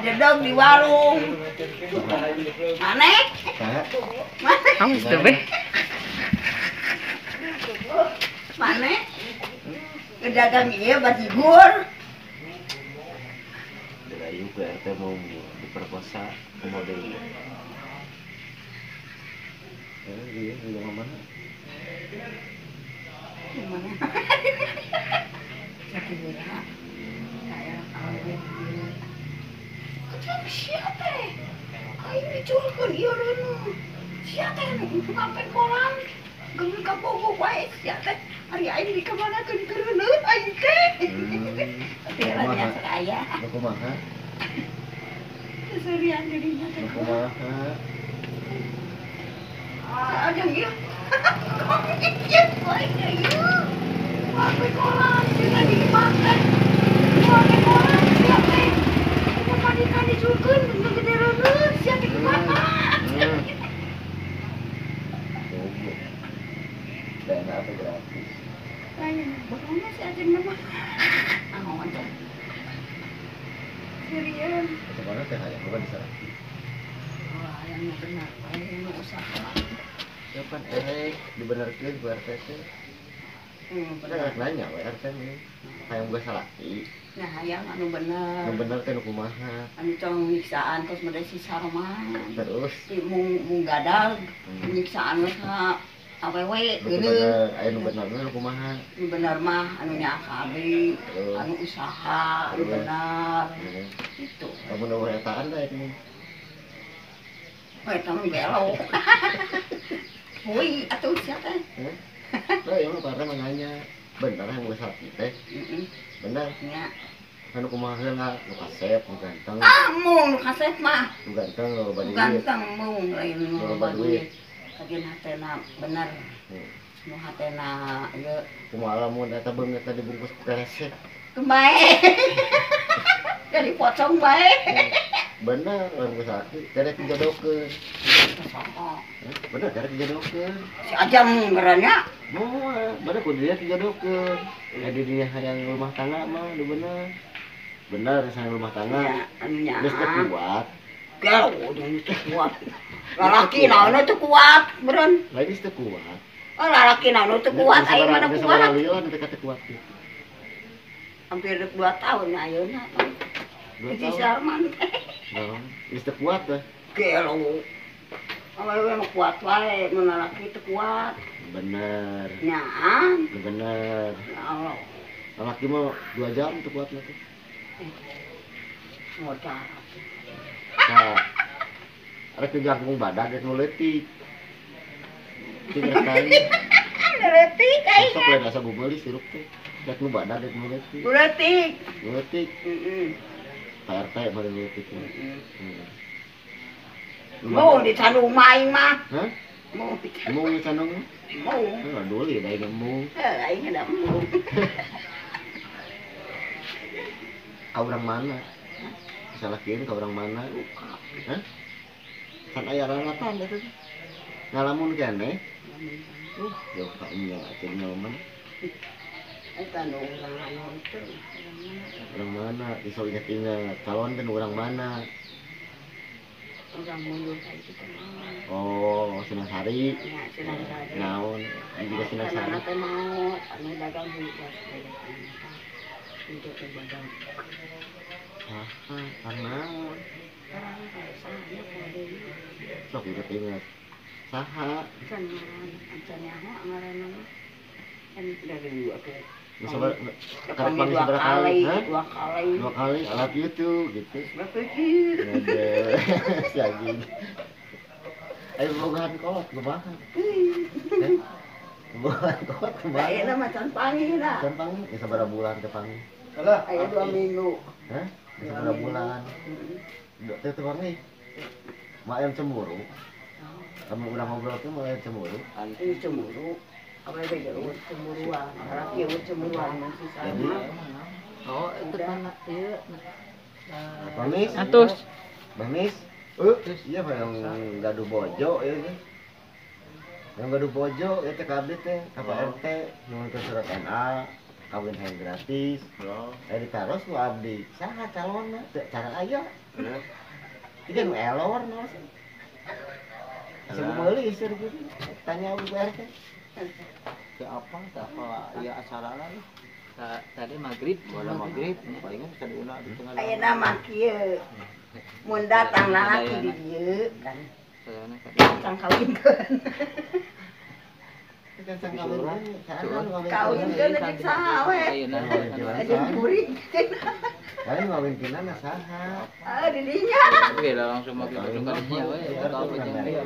Ngajedog di warung. Maneh? Awas tuh be. Maneh? Ngedagang ieu bajigur. Dirayu ke RT mau diperkosa ke model. Iya, iya mana? Mana? Sakit berat. Saya awet. Kecil siapa? Aing diculkeun ieu reuneuh. Sia teh sampai koran. Geus kabogoh wae sia teh. Ari aing dikamanakeun keur reuneuh aing teh. Tapi lah aya. Nu kumaha? Seserian dirinya teh. Nu kumaha? Ada ieu. Ieu wae ieu. Sampai koran cenah di imah teh. Sampai koran sia teh. Kumaha diculkeun geus gede reuneuh sia teh kumaha. DNA apa gratis? Lain, bagaimana sih aja nama? Angon teh. Serius. Kemana teh hayang bukan disalaki. Wah, yang benar, yang usaha. Ya kan dibenarkeun ku RT teh. Bener. Nanya we RT nih. Hayang boga salaki. Nah, hayang anu bener. Anu bener teh nu kumaha? Anu tong nyiksaan terus mede si Sarman. Terus si mung gadag nyiksaan we ka awewe geuleuh. Aya nu bener nu kumaha? Nu bener mah anu nya abdi, anu usaha, anu bener. Itu. Lamun eueuh etaan teh ini. Eta mah belo. Hui atuh sia teh. Lah ieu mah parah nanya. Bener yang geus salaki teh. Heeh. Bener. Nya. Anu kumaha heula, nu kasep, nu ganteng. Ah, mung nu kasep mah. Nu ganteng loba duit. Ganteng mung lain nu loba duit. Kajeun hatena bener. Nu hatena ieu. Kumaha lamun eta beungeut dibungkus ku keresek. Kumaha? Jadi pocong bae. Bener, lamun geus salaki kerek dijodohkeun. Bener kerek dijodohkeun. Si Ajang ngaranna. Moal, bener kudu dia dijodohkeun. Jadi dia hayang rumah tangga mah nu bener. Bener hayang rumah tangga. Nya, geus teu kuat. Gelo jeung teu kuat. Lalaki naon teu kuat, beureun. Lain geus teu kuat. Oh, lalaki naon teu kuat, aing mana kuat. Lila teu kate kuat kitu. Hampir 2 tahun ayeuna. 2 Si tahun. Sarman teh. Naon? Geus teu kuat teh. Gelo. Awewe mah kuat wae, mun lalaki teu kuat. Bener. Nyaan. Bener. Ya Allah. Lalaki mah 2 jam teu kuat mah teh. Modal. Nah, rek jangkung badag rek nu leutik. Cing rek aing. Nu leutik aing. Sok lain asa gumeuli sirup teh. Rek nu badag rek nu leutik. Nu leutik. Nu leutik. Heeh. Pak RT mah nu leutik. Heeh. Mau dicandung mah aing mah. Hah? Mau Mau dicandung? Mau. Heuh, duli da aing mung. Heuh, aing da mung. Ka urang mana? Salakieun ka urang mana? Hah? Kan aya raratan eta teh. Ngalamun keneh. Jauh ka nya atuh nyaman. Eta nu urang anu itu. Urang mana? Iso inget-inget calon teh nu urang mana? Urang mundur ka itu teh naon. Oh, Sinasari. Nya, Sinasari. Naon? Juga Sinasari. Kana teh mau anu dagang heuh. Untuk teh bagang. Saha, naon? Orang saya deui. Sok inget-inget. Saha? Can ngaran, can nyaho ngaranna mah. Kan dari dua ke. Sabar, karek panggil sabaraha kali? Hah? 2 kali. 2 kali I love you too gitu. Betul. Ngede. Si anjing. Ayo bogohan kolot kumaha? Bogohan kolot kumaha? Ayeuna mah can panggil lah. Can panggil? Geus sabaraha bulan teh panggil? Alah, aya 2 minggu. Hah? Geus sabaraha bulan? Teh teh panggil. Mak yang cemburu. Kamu udah ngobrol tuh malah yang cemburu. Ini cemburu. Apa itu cemburuan? Laki itu cemburuan masih sama. Oh, itu kan ieu. Bamis. Atus. Bamis. Iya Pak yang gaduh bojo ya teh. Yang gaduh bojo ya teh ka abdi teh, ka Pak RT nyuhunkeun surat NA. Kawin hayang gratis. Eh ditaros ku abdi. Saha calonna? Teu cara aya. Tiga nu elor naon sih. Asa meuli seur gitu. Tanya ku RT. Ke apa? Teu apa ieu acara lah. Tadi maghrib, bola maghrib, palingan bisa diundang di tengah. Ayeuna mah kieu. Mun datang lalaki di dieu kan. Datang kawinkeun. Kawinkeun jeung saha we? Jeung kuring. Lain ngawinkeunna saha? Ah, di dinya. Beda langsung make baju ka dinya we. Ka jeung dia.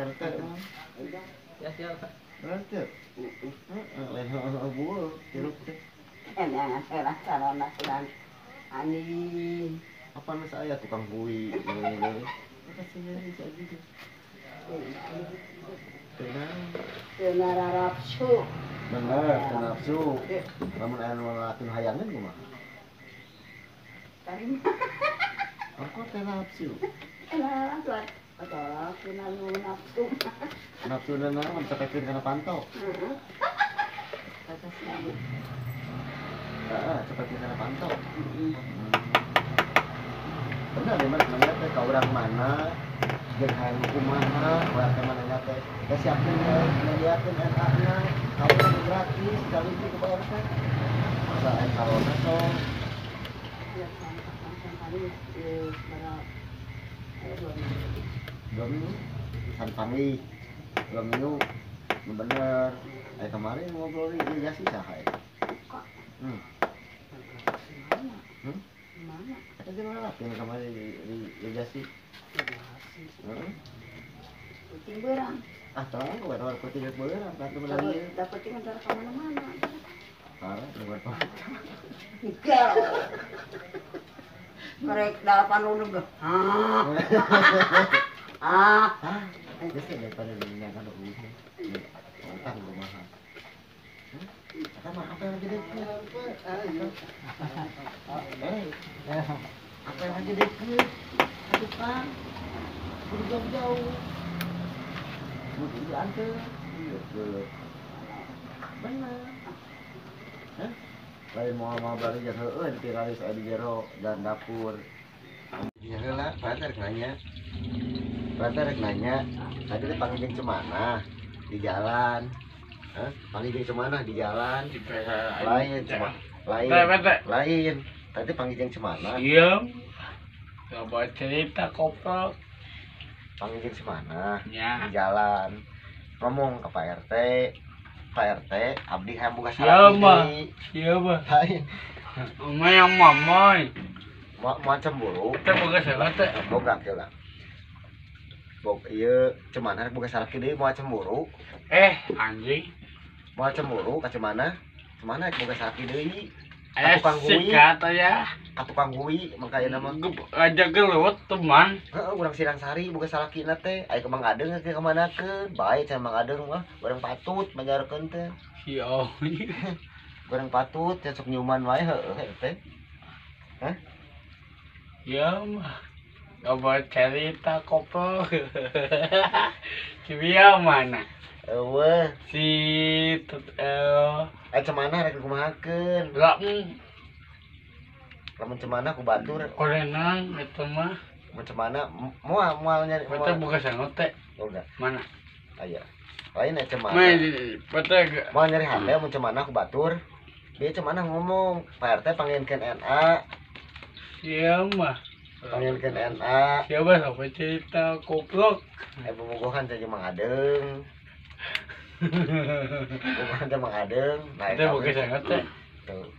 RT. Ya siap. RT. Lain heueuh bueuh tirup teh. Enak salah sarana kurang ani. Apa nu saya tukang bui ngene. Apa sih bisa gitu. Teu nararapsu. Bener, teu nafsu. Lamun aya nu ngalakeun hayangeun kumaha? Tarima. Aku teu nafsu. Elah, tuh. Atau nu nafsu. Nafsu naon sapekeun kana panto. Heeh. Heeh, sapekeun kana panto. Bener deh, Mas, nanya teh ka urang mana? Jeung hayang kumaha, urang teh nanya teh. Teh siapkeun nyadiakeun NA-na, kawin gratis, kawin ku Pak RT. Masa aya calonna tong. Dua minggu, san panggih. 2 minggu, nu bener. Aya kemarin ngobrol di irigasi saha eta? Mana? Eta jeung lalaki kemarin di irigasi. Heeh. Kucing beurang. Ah, tong, war kucing beurang, kan temen lagi. Da kucing antara ka mana-mana. Parah, luar Enggak. Mereka dalapan lu enggak. Ah. Ah. Geus daripada dinyangkan eueuh. Utang kumaha. Eta mah apa yang lagi deket? Apa yang lagi deket? Atuh Kang. Kudu jauh-jauh. Kudu dianteur. Iya, bener. Hah? Lain moal-moal bari jeung heueuh dipiralis aya di jero dan dapur. Nya heula, Pak rek nanya. Pak rek nanya, tadi teh panggil jeung Cemana di jalan. Hah? Panggil jeung Cemana di jalan. Lain, cuma lain. Lain. Tadi panggil jeung Cemana. Iya. Coba cerita koprok. Panggil jeung Cemana di jalan. Ngomong ke Pak RT. Pak RT, abdi hayang boga salaki deui. Iya, mah. Lain. Mah yang mamoy. Moal cemburu. Teh boga salaki teh. Boga kieu lah. Bog ieu Cemana rek boga salaki deui moal cemburu. Anjing. Moal cemburu ka Cemana? Cemana rek boga salaki deui. Aya sikat aya. Ka tukang hui mangka ayeuna mah. Aja gelut teman. Heeh, urang Sirang Sari boga salakina teh. Aya ke Mang Adeng ke kamanakeun. Bae cenah Mang Adeng mah, urang patut majarkeun teh. Si oh. Urang patut cenah sok nyuman wae heueuh teh. Hah? Ya mah. Coba cerita kopo. Si Bia mana? Eueuh. Si Cemana rek kumahakeun? Lamun Cemana ku batur. Korenang eta mah. Mun Cemana moal moal nyari. Eta boga sangot teh. Boga. Mana? Aya. Lain aya Cemana. Moal nyari hate mun Cemana ku batur. Dia Cemana ngomong, Pak RT panggilkeun NA. Iya mah. Panggilkeun NA. Siapa sampai cerita koplok. Bobogohan teh jeung Mang Adeng. Bobogohan teh Mang Adeng. Nah, eta boga sangot teh. Tuh.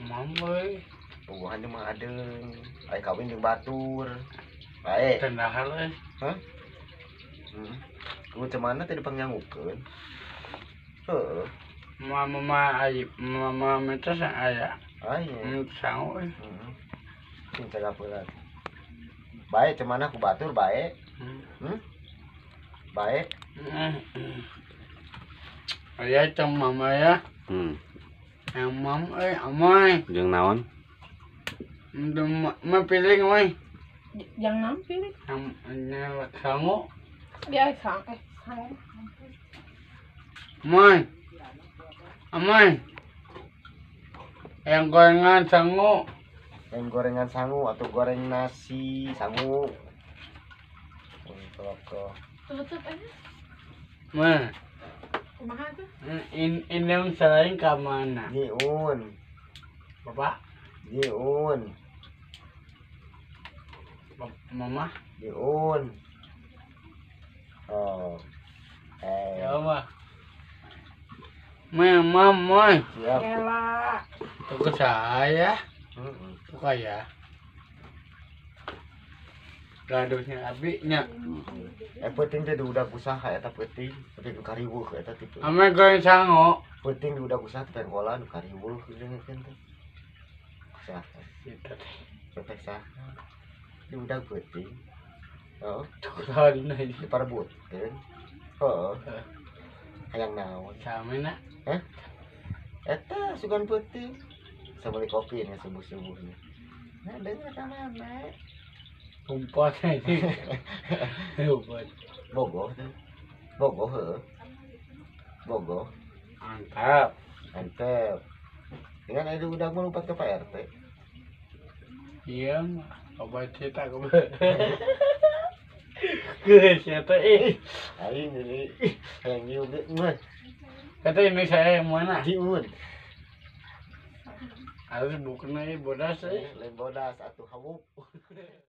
Mamboy. Bobogohan jeung Mang Adeng. Aya kawin jeung batur. Bae. Tendahal euy. Hah? Heeh. Ku Cemana teh dipangnyanggukeun. Heeh. Mama ayi mama meta sa aya. Aya. Sangu euy. Heeh. Sing cagapeulan. Bae Cemana ku batur bae. Hmm? Bae. Aya cang mama ya. Yang mam euy amoy. Jeung naon? Ma piling euy. Yang naon piling? Yang sangu. Dia sang sangu. Aman. Aman. Yang gorengan sangu. Yang gorengan sangu atau goreng nasi sangu. Untuk Tutup aja. Ma. Kumaha tuh? Ini selain ke mana? Jiun. Bapak? Jiun. Mama? Jiun. Oh. Ya, Ma. Ma, ma. Siap. Tunggu saya. Suka ya. Gaduhnya abinya. Penting teh udah usaha eta penting, tapi nu kariweuh eta tipe. Ame goreng sangu. Penting udah usaha teh pengkolan nu kariweuh dengekeun teh. Usaha. Eta teh. Teh saha. Di udah penting. Oh, tuh di parebutkeun. Heeh. Hayang naon? Samena. Hah? Eta sugan peuting. Sabeli kopi nih subuh-subuhnya. Nah, denger ka mana? Umpat ini. Umpat. Bogoh tuh. Bogoh heuh. Bogoh. Mantap. Mantap. Dengan ada udah melompat ke Pak RT. Iya, obat cetak gue. Geus eta ih. Aing ini hayang nyium ge mah. Kata ini saya yang mana? Jiun. Harus bukan bodas Lain bodas atuh hawuk.